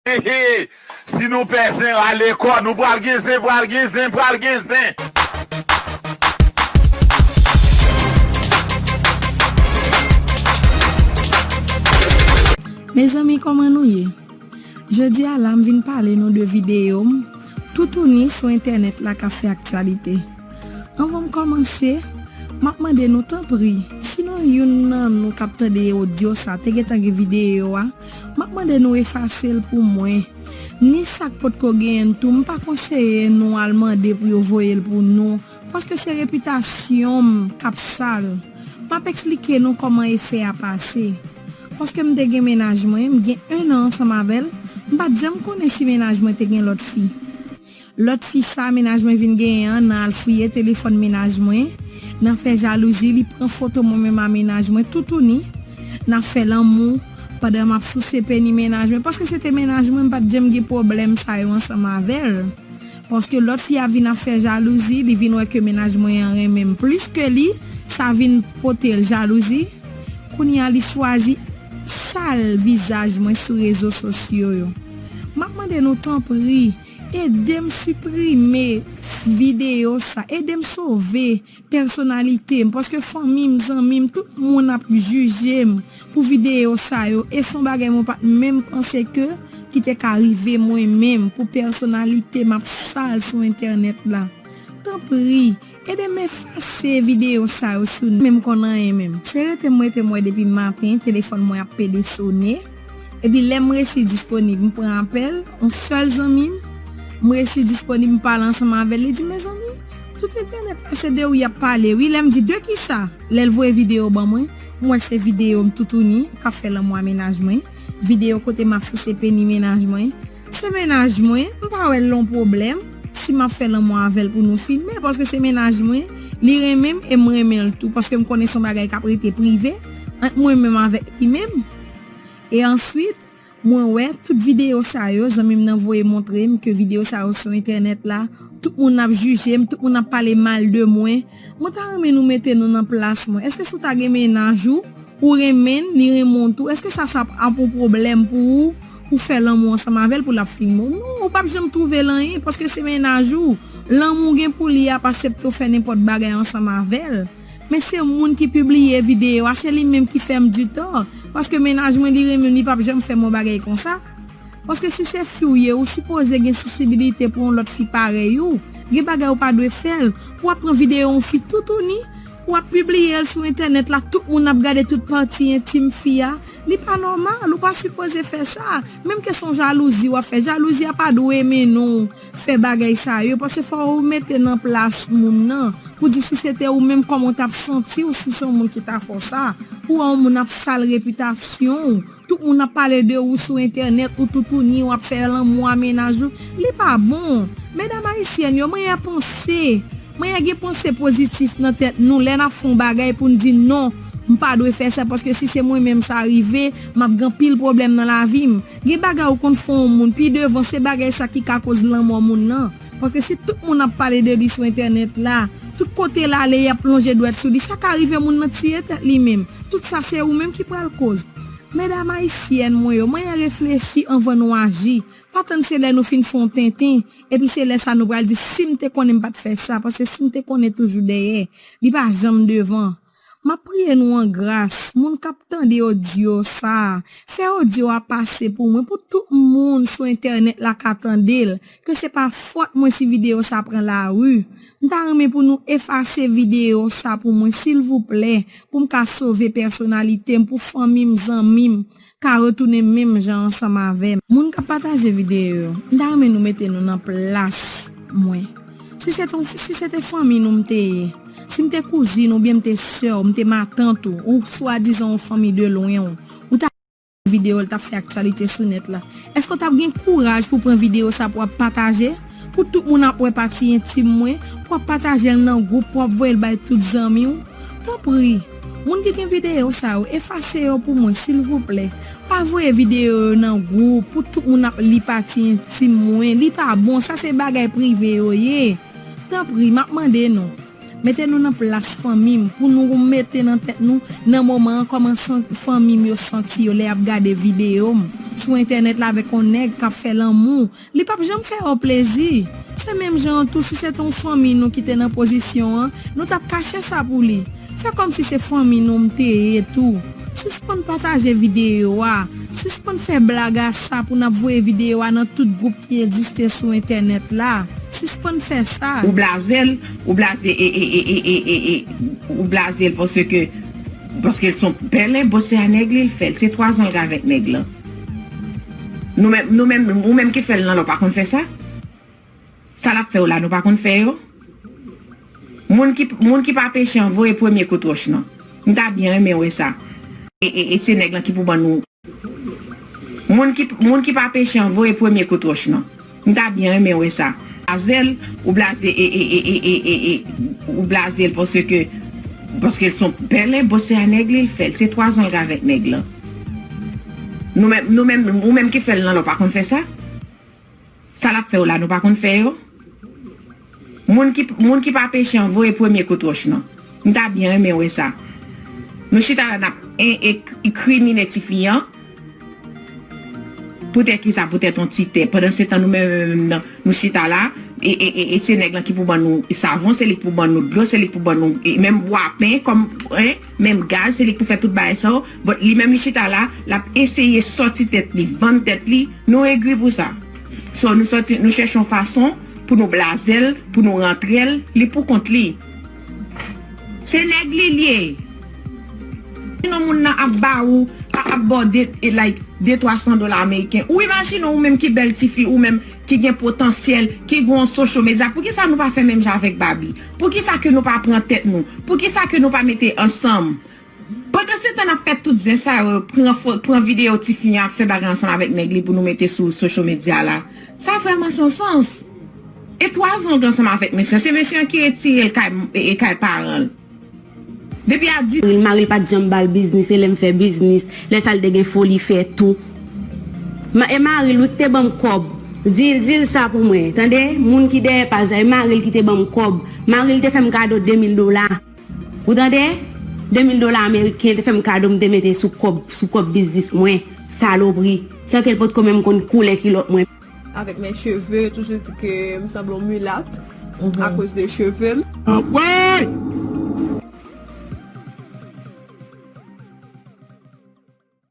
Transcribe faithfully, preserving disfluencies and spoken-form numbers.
Hehe. Si nou pè zen, rale kò nou, pral gen zen, pral gen zen, pral gen zen. Mezanmi, kòman nou ye? Jodi a la, m vin pale nou de videyo m, toutouni sou entènèt la k ap fè aktyalite. Anvan m kòmanse, m ap mande nou tanpri, si nou youn nan nou k ap tande odyo sa te gentan gen videyo a, m ap mande nou efase l pou mwen. Ni sa k potko genyen l tou, m pa konseye nou al mande pou yo voye l pou nou, paske se repitasyon m k ap sal. M ap eksplike nou kòman efè a pase. Paske m te gen mennaj mwen, m gen en an ansanm avè l, m pa t janm konnen si mennaj mwen te gen lòt fi. Lòt fi sa mennaj mwen vin genyen an, nan al fouye telefòn mennaj mwen, nan fè jalouzi, li pran foto mwen menm a mennaj mwen toutouni, nan fè lanmou, pandan m ap souse peni mennaj mwen, paske se te mennaj mwen, m pa t janm gen pwoblèm sa yo ansanm avè l. Paske lòt fi a vin ap fè jalouzi, li vin wè ke mennaj mwen an renmen m plis ke li, sa vin pote l jalouzi. Kounye a li chwazi sal vizaj mwen sou rezo sosyo yo. M ap mande nou tanpri, ede m siprime videyo sa, ede m sove pèsonalite m, paske fanmi m, zanmi m, tout moun ap jije m pou videyo sa yo, e se yon bagay mwen pa t menm panse ke ki te ka rive mwen menm pou pèsonalite m ap sal sou entènèt la. Tanpri, ede m efase videyo sa yo sou menm konn anyen menm. Se rete m rete m wè depi maten, telefòn mwen ap pede sone. Epi lè m resi disponib, m pran apèl, yon sèl zanmi m, m resi disponib, m pale ansanm avè l, li di, mezanmi, tout entènèt la se de ou y ap pale, wi. Lè m di, de kisa? Lè l voye videyo ban mwen, m wè se videyo m toutouni, k ap fè lanmou a mennaj mwen, videyo kote m ap souse peni mennaj mwen. Se mennaj mwen, m pa wè l yon pwoblèm si m ap fè lanmou avè l pou nou filme, paske se mennaj mwen, li renmen m e m renmen l tou, paske m konnen se yon bagay k ap rete prive ant mwen menm avèk li menm. E answit, mwen wè tout videyo sa yo, zanmi m nan voye montre m ke videyo sa yo sou entènèt la, tout moun ap jije m, tout moun ap pale mal de mwen. Mwen ta renmen nou mete nou nan plas mwen. Èske si w ta gen mennaj ou, ou renmen l, li renmen w tou, èske sa, sa ap yon pwoblèm pou ou, pou fè lanmou ansanm avè l, pou l ap filme w? Non, ou p ap janm twouve l anyen, paske se mennaj ou. Lanmou gen pou li a, pa aksepte w fè nenpòt bagay ansanm avè l. Men se moun ki pibliye videyo a, se li menm ki fè m ditò. Paske mennaj mwen, li renmen m, li p ap janm fè m yon bagay konsa. Paske si se fi w ye, ou sipoze gen sansibilite pou yon lòt fi parèy ou. Gen bagay ou pa dwe fè l. Pou w ap pran videyo yon fi toutouni, pou w ap pibliye l sou entènèt la, tout moun ap gade tout pati entim fi a. Li pa nòmal, ou pa sipoze fè sa. Menm ke se yon jalouzi w ap fè, jalouzi a pa dwe mennen w fè bagay sa yo, paske fò ou mete nan plas moun nan, pou di si se te ou menm, kòman w t ap santi w si se yon moun ki ta fè w sa, pou wè yon moun ap sal repitasyon w, tout moun ap pale de ou sou entènèt, ou toutouni, w ap fè lanmou a mennaj ou, li pa bon. Medam ayisyèn yo, mwen panse, mwen gen panse pozitif nan tèt nou, lè n ap fè yon bagay pou n di non, m pa dwe fè sa, paske si se mwen menm sa rive, m ap gen anpil pwoblèm nan lavi m. Gen bagay ou konn fè yon moun, pi devan se bagay sa ki ka koz lanmò moun nan. Paske si tout moun ap pale de li sou entènèt la, tout kote l ale y ap lonje dwèt sou li, sa ka rive moun nan tiye tèt li menm. Tout sa se ou menm ki pral koz. Medam ayisyèn mwen yo, mwen reflechi anvan nou aji. Pa tann se lè nou fin fè yon tenten, epi se lè sa nou pral di, si m te konnen m pa t fè sa, paske si m te konnen toujou dèyè, li pa janm devan. M ap priye nou an gras, moun k ap tande odyo sa a, fè odyo a pase pou mwen, pou tout moun sou entènèt la ka tande l, ke se pa fòt mwen si videyo sa pran lari. M ta renmen pou nou efase videyo sa pou mwen, silvouplè, pou m ka sove pèsonalite m, pou fanmi m, zanmi m ka retounen menm jan ansanm avè m. Moun k ap pataje videyo yo, m ta renmen nou mete nou nan plas mwen. Si se te, si se te fanmi nou m te ye, si m te kouzin oubyen m te sè w, m te matant ou, ou swadizan yon fanmi de lwen w, ou ta videyo l t ap fè aktyalite sou nèt la, èske w t ap gen kouraj pou pran videyo sa pou w ap pataje? Pou tout moun ap wè pati entim mwen, pou w ap pataje l nan gwoup, pou w ap voye l bay tout zanmi w? Tanpri, moun ki gen videyo sa yo, efase yo pou mwen, silvouplè. Pa voye videyo yo nan gwoup pou tout moun ap li pati entim mwen. Li pa bon, sa se bagay prive yo ye. Tanpri, m ap mande nou. Mete nou nan plas fanmi m, pou nou mete nan tèt nou, nan moman an, kòman san- fanmi m yo santi yo lè y ap gade videyo m sou entènèt la avèk yon nèg k ap fè lanmou. Li p ap janm fè yo plezi. Se menm jan an tou, si se te yon fanmi nou ki te nan pozisyon an, nou t ap kache sa pou li. Fè kòmsi se fanmi nou m te ye tou. Sispann pataje videyo a. Sispann fè blag a sa pou n ap voye videyo a nan tout gwoup ki egziste sou entènèt la. Sispann fè sa. Ou blaze l, ou blaze e, e, e, e, e, e, e, ou blaze l paske, paske l se yon pèlen, bon, se a nèg li l fè l. Se twa zan l ka avèk nèg lan. Nou menm, nou menm, ou menm ki fè l lan la, ou pa konn fè sa? Sa l ap fè w la, nou pa konn fè yo? Moun ki, moun ki pa peche an, voye premye kout wòch lan. M ta byen renmen wè sa. E, e, e se nèg lan ki pou ban nou. Moun ki, moun ki pa peche an, voye premye kout wòch lan. M ta byen renmen wè sa. Blaze l, ou blaze, e, e, e, e, e, e, e, ou blaze l paske, paske l se yon pèlen, bon, se a nèg li l fè l. Se twa zan l ka avèk nèg lan. Nou menm, nou menm, ou menm ki fè l lan la, ou pa konn fè sa? Sa l ap fè w la, nou pa konn fè yo? Moun ki, moun ki pa peche an, voye premye kout wòch lan. M ta byen renmen wè sa. Nou chita la, n ap en, e, krimine tifi an. Poutèt kisa? Poutèt yon ti tè. Pandan se tan, nou menm, menm, menm nan, nou chita la, e, e, e, e se nèg lan ki pou ban nou savon, se li ki pou ban nou dlo, se li ki pou ban nou, e, menm bwapen, kòm, en, menm gaz, se li ki pou fè tout bagay sa yo. But li menm, li chita la, l ap eseye sòti tèt li, vann tèt li. Nou egri pou sa. So, nou sòti, nou chèche yon fason pou nou blaze l, pou nou rantre l, li pou kont li. Se nèg li l ye. Imajine yon moun nan ap ba ou, a- ap ba w de, e, like, de twa san dola ameriken. Ou imajine ou menm ki bèl tifi, ou menm ki gen potansyèl, ki gen yon social media. Poukisa nou pa fè menm jan avèk Barbie? Poukisa ke nou pa pran tèt nou? Poukisa ke nou pa mete ansanm? Pandan se tan n ap fè tout zen sa yo, pran fo- pran videyo tifi an ap fè bagay ansanm avèk nèg li pou nou mete sou social media la. Sa vrèman san sans. E twa zan l gen ansanm avèk mesye an. Se mesye an ki retire l kay, e, e kay paran l. Depi a dis. Mari l, mari l pa t janm ba l biznis, e lè m fè biznis, lè sa l te gen foli fè tou. Ma- e mari l wi ki te ban m kòb. Di l, di l sa pou mwen, tande? Moun ki dèyè paj la, e mari l ki te ban m kòb. Mari l te fè m kado de mil dola. Ou tande? De mil dola ameriken, li te fè m kado, m te mete sou kòb, sou kòb biznis mwen. Salopri. San ke l potko menm konn koulè kilòt mwen. Avec mes cheveux, toujou di ke m sanble yon milat akoz de cheve m. Anmwey!